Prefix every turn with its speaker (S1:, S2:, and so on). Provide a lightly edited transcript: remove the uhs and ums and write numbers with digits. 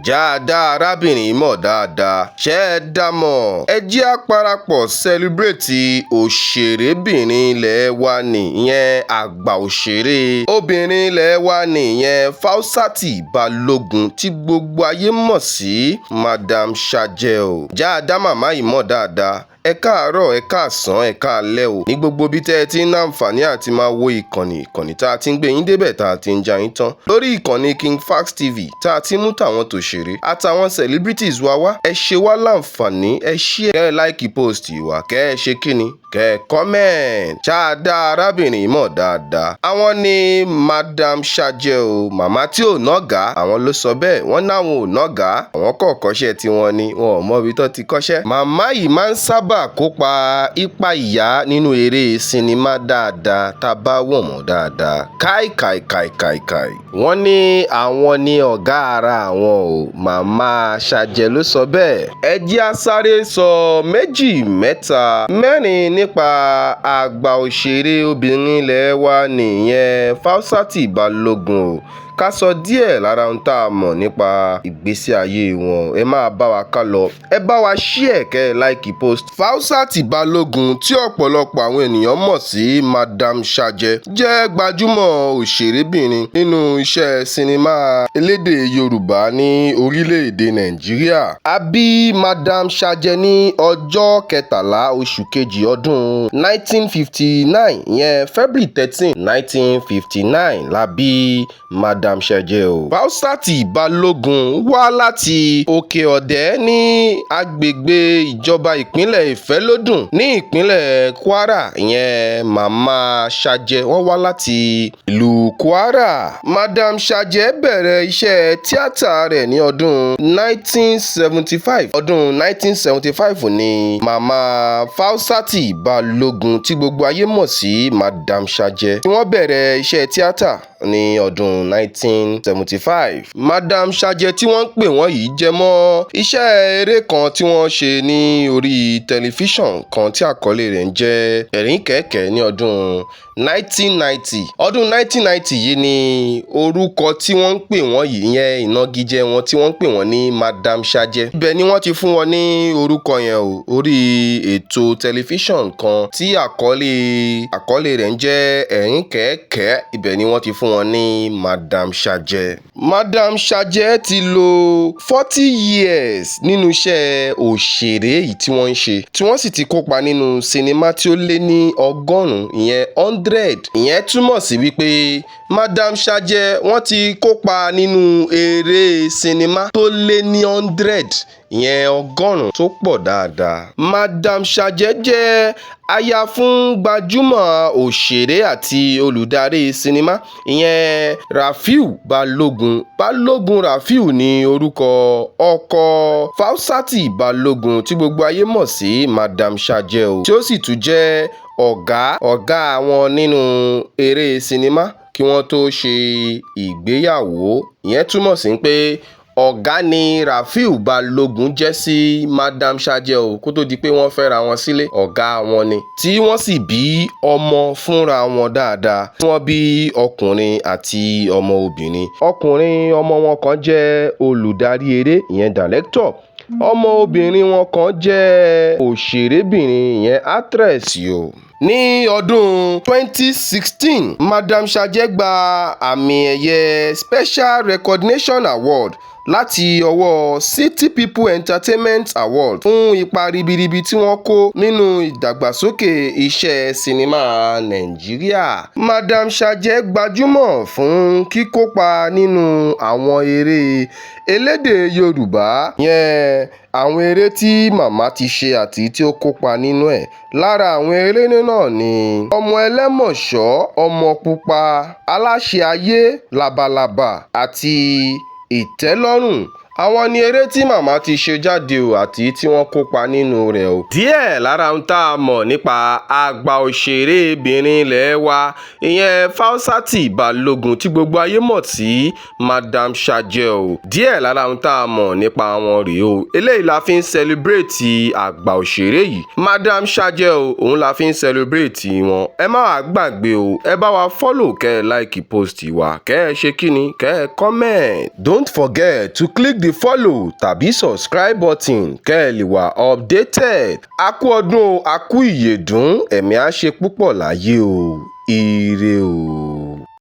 S1: Ǹjẹ́ a dá arábìnrin yìí mọ̀ dáadáa? Ṣé ẹ dá a mọ̀? Ẹ jẹ́ á parapọ̀ celebrate òṣèrébìnrin ilé wa nìyẹn, àgbà òṣèré obìnrin ilé wa nìyẹn, Fausat Balógun, tí gbogbo ayé mọ̀ sí Madam Sajẹ o. Ǹjẹ́ a dá màmá yìí mọ̀ dáadáa? Ẹ káàárọ̀, ẹ káàsán, ẹ káalẹ́ o, ní gbogbo ibi tẹ́ ẹ ti ń láǹfààní àti máa wo ìkànnì tá a ti ń gbé yín débẹ̀, tá a ti ń já yín tán lórí ìkànnì King Fax TV, tá a ti mú tàwọn tòṣèré àtàwọn celebrities wa wá. Ẹ ṣe wá láǹfààní, ẹ share, kẹ́ ẹ like post wa, kẹ́ ẹ ṣe kíni, kẹ́ ẹ comment. Ṣáà dá arábìnrin yìí mọ̀ dáadáa? Àwọn ni Madam Sajẹ o, màmá tí ò nọ́gàá. Àwọn ló sọ bẹ́ẹ̀, wọ́n náwọn ò nọ́gàá, àwọn kọ̀ kọ́ṣẹ́ tiwọn ni, wọn ò mọbi tó ti kọ́ṣẹ́. Màmá yìí máa ń sábà kópa ipa ìyá nínú eré sinimá dáadáa. Tá a bá wò wọ́n dáadáa, káì káì káì káì káì, wọ́n ní àwọn ní ọ̀gá ara àwọn o. Màmá Sajẹ ló sọ bẹ́ẹ̀. Ẹ jẹ́ á sáré sọ méjì, mẹ́ta, mẹ́rin nípa àgbà òṣèré obìnrin ilé wa nìyẹn, Fausat Balógun o. Ká sọ díẹ̀ lára ohun tá a mọ̀ nípa ìgbésí ayé wọn. Ẹ máa bá wa ká lọ, ẹ bá wa share, kẹ́ ẹ like post. Fausat Balógun, tí ọ̀pọ̀lọpọ̀ àwọn ènìyàn mọ̀ sí Madam Sajẹ, jẹ́ gbajúmọ̀ òṣèrébìnrin nínú iṣẹ́ sinimá elédè Yorùbá ní orílẹ̀-èdè Nàìjíríà. A bí Madam Sajẹ ní ọjọ́ 13, oṣù kejì, ọdún 1959, ìyẹn February 13, 1959 la bí Madam Sajẹ o. Fausat Balógun wá láti Òkè Ọ̀dẹ́ ní agbègbè ìjọba ìpínlẹ̀ Ìfẹ́lódùn ní ìpínlẹ̀ Kwara. Ìyẹn Màmá Sajẹ, wọ́n wá láti ìlú Kwara. Madam Sajẹ bẹ̀rẹ̀ iṣẹ́ tíátà rẹ̀ ní ọdún 1975. Ọdún 1975 ni Màmá Fausat Balógun, tí gbogbo ayé mọ̀ sí Madam Sajẹ, tí wọ́n bẹ̀rẹ̀ iṣẹ́ tíátà ní ọdún 1975. Madam Sajẹ tí wọ́n ń pè wọ́n yìí jẹ mọ́ iṣẹ́ eré kan tí wọ́n ṣe ní orí tẹlifíṣàn kan tí àkọlé rẹ̀ ń jẹ́ Ẹ̀rínkẹ́ẹ̀kẹ́ ní ọdún 1990. Ọdún 1990 yìí ni orúkọ tí wọ́n ń pè wọ́n yìí, ìyẹn ìnagijẹ wọn tí wọ́n ń pè wọ́n ní Madam Sajẹ. Ibẹ̀ ni wọ́n ti fún wọn ní orúkọ yẹn o. Orí ètò tẹlifíṣàn kan tí àkọlé rẹ̀ ń jẹ́ Ẹ̀rínkẹ́ẹ̀kẹ́, ibẹ̀ ni wọ́n ti fún wọn ní Madam Sajẹ. Madam Sajẹ ti lò 40 years nínú iṣẹ́ òṣèré yìí tí wọ́n ń ṣe, tí wọ́n sì ti kópa nínú sinimá tí ó lé ní 100, ìyẹn 100. Ìyẹn túmọ̀ sí wípé Madam Sajẹ, wọ́n ti kópa nínú eré sinimá tó lé ní 100, ìyẹn 100 tó pọ̀ dáadáa. Madam Sajẹ jẹ́ aya fún gbajúmọ̀ òṣèré àti olùdarí sinimá, ìyẹn Rafiu Balógun. Balógun Rafiu ní orúkọ ọkọ Fausat Balógun, tí gbogbo ayé mọ̀ sí Madam Sajẹ o, tí ó sì tún jẹ́ ọ̀gá wọn nínú eré sinimá kí wọ́n tó ṣe ìgbéyàwó. Ìyẹn túmọ̀ sí pé ọ̀gá ni Rafiu Balógun jẹ́ sí Madam Sajẹ o. Kó tó di pé wọ́n fẹ́ra wọn sílé, ọ̀gá wọn ni, tí wọ́n sì bí ọmọ fúnra wọn dáadáa, tí wọ́n bí ọkùnrin àti ọmọ obìnrin. Ọkùnrin ọmọ wọn kan jẹ́ olùdarí eré, ìyẹn director. Ọmọ obìnrin wọn kan jẹ́ òṣèrébìnrin, ìyẹn actress o. Ní ọdún 2016, Madam Sajẹ gba àmì ẹ̀yẹ Special Recognition Award láti ọwọ́ City People Entertainment Award fún ipa ribiribi tí wọ́n kó nínú ìdàgbàsókè iṣẹ́ sinimá Nàìjíríà. Madam Sajẹ gbajúmọ̀ fún kíkópa nínú àwọn eré elédè Yorùbá yẹn. Àwọn eré tí màmá ti ṣe àti tí ó kópa nínú ẹ̀ lára àwọn eré náà ni Ọmọ Ẹlẹ́mọ̀ṣọ́, Ọmọ Pupa, Aláṣẹ Ayé, Labalábá àti Ìtẹ́lọ́rùn. Àwọn ni eré tí màmá ti ṣe jáde o àti tí wọ́n kópa nínú rẹ̀ o. Díẹ̀ lára ohun tá a mọ̀ nípa àgbà òṣèrébìnrin ilé wa, ìyẹn Fausat Balógun, tí gbogbo ayé mọ̀ sí Madam Sajẹ o. Díẹ̀ lára ohun tá a mọ̀ nípa wọn rèé o. Eléyìí la fi ń celebrate àgbà òṣèré yìí, Madam Sajẹ o. Òun la fi ń celebrate wọn. Ẹ má wàá gbàgbé o, ẹ bá wa follow, kẹ́ ẹ like post wa, kẹ́ ẹ ṣe kíni, kẹ́ ẹ comment. Don't forget to click the the follow tàbí subscribe button kẹ́ ẹ lè wà updated. A kú ọdún o, a kú ìyèdún, ẹ̀mí á ṣe púpọ̀ láyé o. Ire o.